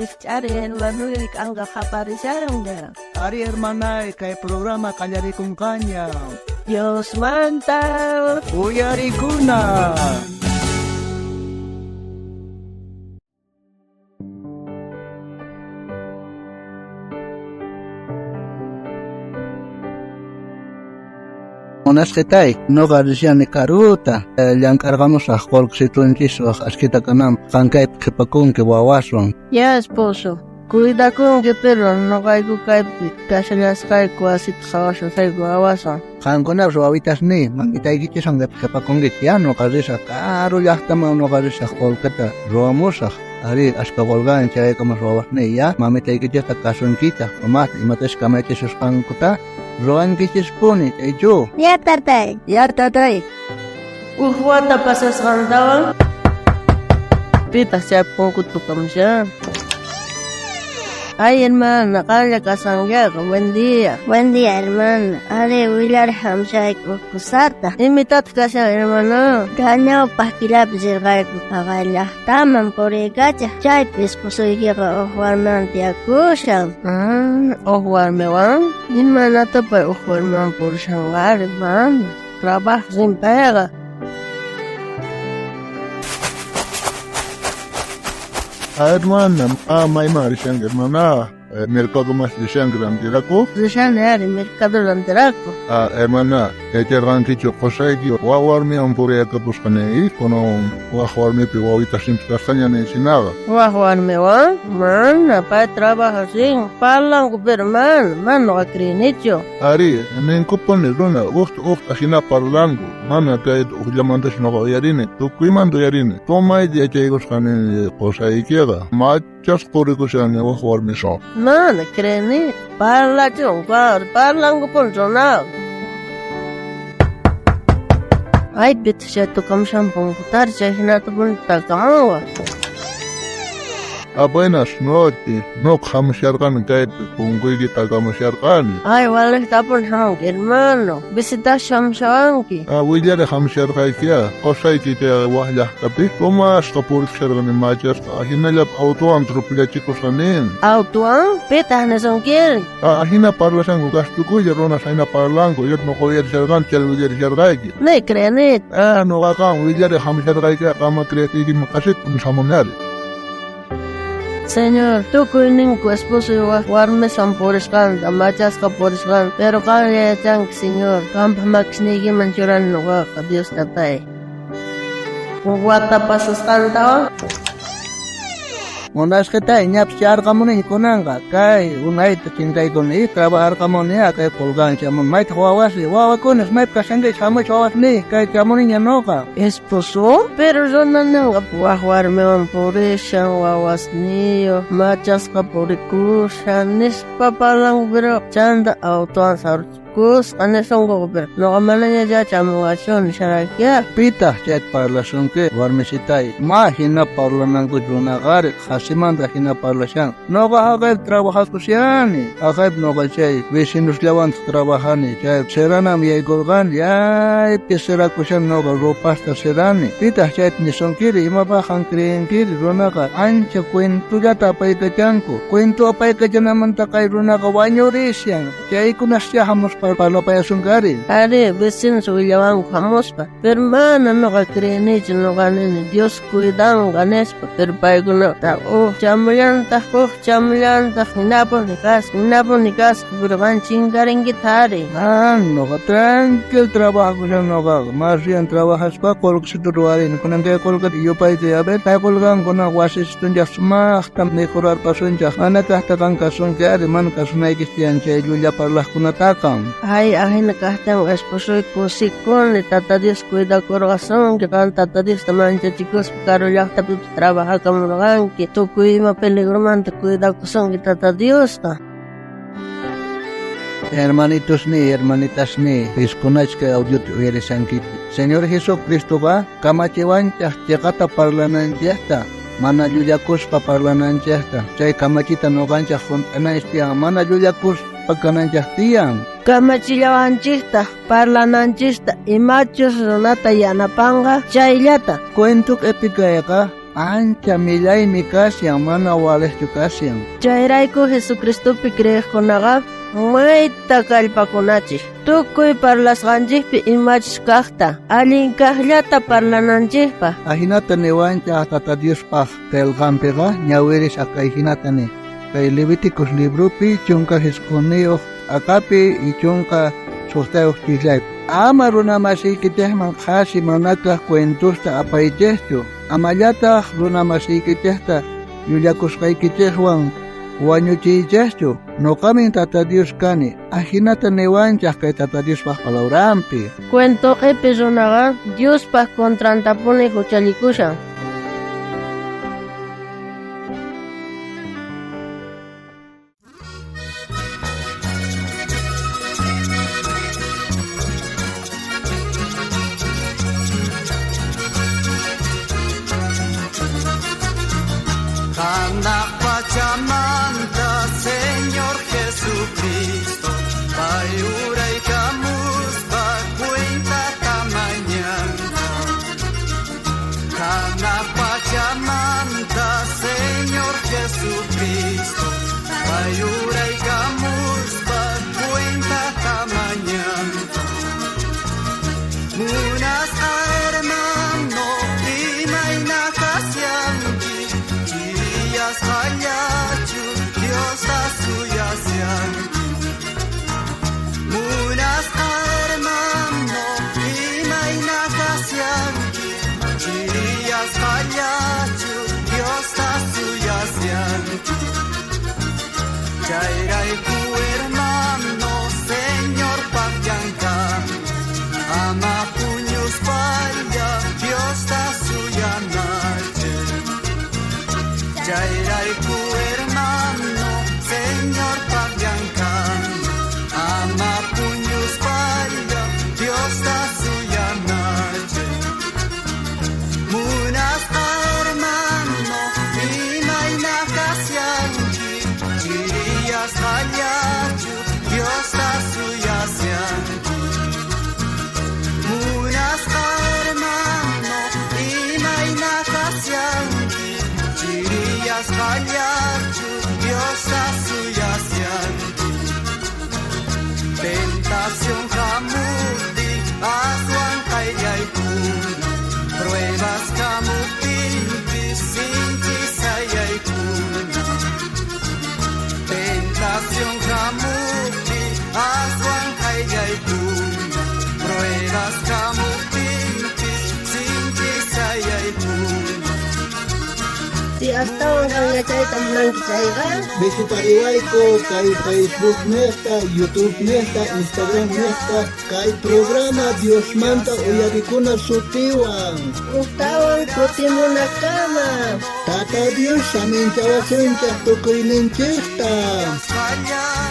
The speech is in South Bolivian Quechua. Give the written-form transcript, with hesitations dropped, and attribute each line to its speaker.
Speaker 1: Rijch'ari hermanoy k'anqa qaparishanqa.
Speaker 2: Ari hermanay, kay programa qallarikunqaña.
Speaker 1: Diosmanta
Speaker 2: Uyarikuna. Munasqitay, noqa rishani karuta, llank'arqamusaq qullqisitunchiswaq ashkita kananpaq, qan kaypi qhipakunki wawaswan.
Speaker 1: Ya esposo, cuidakunki pero noqayku kaypi kashallasqayku wasita qhawashasqayku wawaswan.
Speaker 2: Qankunapas wawitasniy, mamitaykichiswan kaypi qhipakunkichis, ya noqa risaq karu llaqtaman noqa risaq qullqita ruwamusaq. Ari, ashka qullqan chayaykamus wawasniy, ya mamitaykichista kasunkichaq, sumaqta imatachus kamachisusqankuta ruwankichispuni, chaychu?
Speaker 3: Ya tatay.
Speaker 1: Ya tatay. Uj wata pasasqantawan pitaq chay punkuta tukamushan. Ay hermana, qanlla kasqankiqa, buen día.
Speaker 3: Buen día, hermana. Ari willari hamushayku kusata.
Speaker 1: Imitataq kashan, hermana?
Speaker 3: Ñawpaq killapi rirqayku paqay llaqtaman puriykachaq. Chaypi esposuykiqa uj warmiwan tiyakushan.
Speaker 1: Uj warmiwan? Imaynata pay uj warmiwan purishanqari, hermana? Trabajo rin payqa.
Speaker 4: Hermana, mayman rishanki, hermana? Mercado mas rishanki rantirakuq?
Speaker 1: Rishani ari mercado rantirakuq.
Speaker 4: Hermana, yacharqankichu qusayki wak warmiwan puriyakapusqa ni, kunan wak warmipi wawitasninpis kasqaña ni sinaqa.
Speaker 1: Wak warmiwan? Mana, pay trabaja rin, parlanku pero mana, mana noqa creenichu.
Speaker 4: Ari, ninkupuni runa ujta ujta hina parlanku, mana kayta ujllamantachu noqa uyarini, tukuymanta uyarini. Tumayta yachaykusqa ni qusaykiqa, machasqa purikushani wak warmiswan.
Speaker 1: Mana creeni, parlachun, parlankupuni runaqa. Ay, pitaq chay tukamushan punkutari, chay hinatapuni takamuwaq.
Speaker 4: Buenas noches, noqa hamusharqani kaypi punkuyki takamusharqani.
Speaker 1: Ay, waliqtapuni hamunki, hermano, visitasqa hamushawanki.
Speaker 4: Willari hamusharqaykiya, qusayki chay wak llaqtapi tumasqa purikusharqani machasqa, ahinallapi autowan tropillachikusqa nin.
Speaker 1: Autowan? Pitaq nisunkiri?
Speaker 4: Ahina parlashanku kastukuylla runas ahina parlanku, yo noqa uyarisharqani chay willarisharqayki.
Speaker 1: Ni creeni.
Speaker 4: Noqa qan willari hamusharqaykiya, qama creetiykiman qasipuni hamunari.
Speaker 1: Señor, tukuy ninku esposoy wak warmiswan purisqanta, machasqa purisqanta, pero qanlla yachanki, Señor, qanpaq makisniykiman churani noqaqa, Dios tatay. Wata pasasqantawan.
Speaker 2: Munasqitay, ñapis charqamuniña kunanqa, kay unayta chinkaykuni, trabajarqamuni, kay qullqan chamun, maytaq wawasri, wawakunas maypi kashankichis, hamuychis wawasniy, kay chamuniña noqa.
Speaker 1: Esposo, pero runa ninqa wak warmiwan purishan, wawasniyuq, machasqa purikushan, nispa parlanku, pero chanta autowan saruchikusqa nisunkuqa, pero noqa manaña ya chamuwachun nisharaykiya.
Speaker 2: Pitaq chayta parlasunki, warmisitay? Ma hina parlanankuchu runaqari, qasimanta hina parlashan. Noqa haqaypi trabajakushani, haqaypi noqa chay vecinosllawantaq trabajani, chay seranam yaykurqani, yaypi serakushan noqa ropasta serani. Pitaq chayta nisunkiri, imapaq qan creenkiri, runaqa ancha cuentollata apaykachanku. Cuento apaykachanamanta kay runaqa wañurishan, chaykunascha hamuspa parlapayasunkari.
Speaker 1: Ari, vecinos willawanku hamuspa, pero mana noqa creenichu, noqa nini Dios cuidanqa nispa, pero paykunata uj chamullantaq, uj chamullantaq, hinapuni kasqa, hinapuni kasqa, pero qan chinkarinkita ari.
Speaker 2: Noqa tranquil trabajakushan noqaqa, más bien trabajaspa qullqisita ruwarini, kunan kay qullqita yupayta a ver, kay qullqan kunan wasisitunchaq sumaqta mejorarpasunchaq, mana kaqta qan kasunki ari, mana kasunaykis tiyan chay llulla parlaqkunataqa.
Speaker 1: Ay, ahina kaqtin esposoy kusikuni, Tata Dios cuidakurqasunki, qan Tata Diosta manchachikuspa karu llaqtapipis trabajakamurqanki, tukuy ima peligromanta cuidakusunki Tata Diosqa.
Speaker 2: Hermanitos ni, hermanitas ni, piskunachka kay audiota uyarishankichis. Señor Jesucristoqa kamachiwanchaq chiqata parlananchikta, mana llullakuspa parlananchikta. Chay kamachita noqanchaq hunt'ananchis tiyan, mana llullakuspa kananchaq tiyan.
Speaker 1: Kamachillawanchikta parlananchista imachus runata yanapanqa chayllata.
Speaker 2: Cuento q'ipikayqa Ancha millaymi kashan, mana walejchu kashan.
Speaker 1: Chayrayku Jesucristopi creejkunaqa mayta kallpakunachej. Tukuy parlasqanchejpi imachus kajta, allin kajllata parlananchejpaj.
Speaker 2: Ajinata niwanchaj Tata Diospaj qelqanpiqa ñawirisaj kay jinata ni. Kay Levíticos libropi 19 t'aqapi y 16 chislaypi. Ama runa masiykichejman qhasi manakaj cuentosta apaychejchu. Amallataj runa masiykichejta llullakusqaykichejwan wañuchiychejchu. Noqamin Tata Dios kani. Ajinata niwanchaj kay Tata Diospaj palabranpi.
Speaker 1: Cuento q'ipi runaqa Diospaj contrantapuni juchallikushan.
Speaker 5: Hanaq pachamanta Señor Jesucristo, pay uraykamuspa cuentata mañanqa. Hanaq pachamanta Señor Jesucristo, pay uraykamuspa cuentata mañanqa. Munasqa hermano, imayna kashanki, chiriyasqallachu Diosta suyashanki. Munasqa hermano, imayna kashanki, chiriyasqallachu Diosta suyashanki. Chayrayku hermano, Señor pakyanka, ama puñuspalla Diosta suyanachej. Chayrayku hermano, Señor pakyanka, ama puñuspalla Diosta suyanachej. Munasqa hermano, imayna kashanki, chiriyasqallachu Diosta suyashanki. Munasqa hermano, imayna kashanki, chiriyasqallachu Diosta suyashanki. Tentación hamuti aswan qayllaykuna, pruebas hamuptinpis sinchi sayaykuna. Tentación hamuti aswan qayllaykuna, pruebas hamuptinpis sinchi sayaykuna.
Speaker 3: Si astawan qan yachayta munanki chayqa,
Speaker 2: Visitariwayku kay Facebook nesta, YouTube nesta, Instagram nesta, kay programa Diosmanta uyarikuna sutiwan.
Speaker 3: Ujtawan kutimunakama.
Speaker 2: Tata Dios saminchawasunchaj tukuyninchejta.
Speaker 5: Kallachu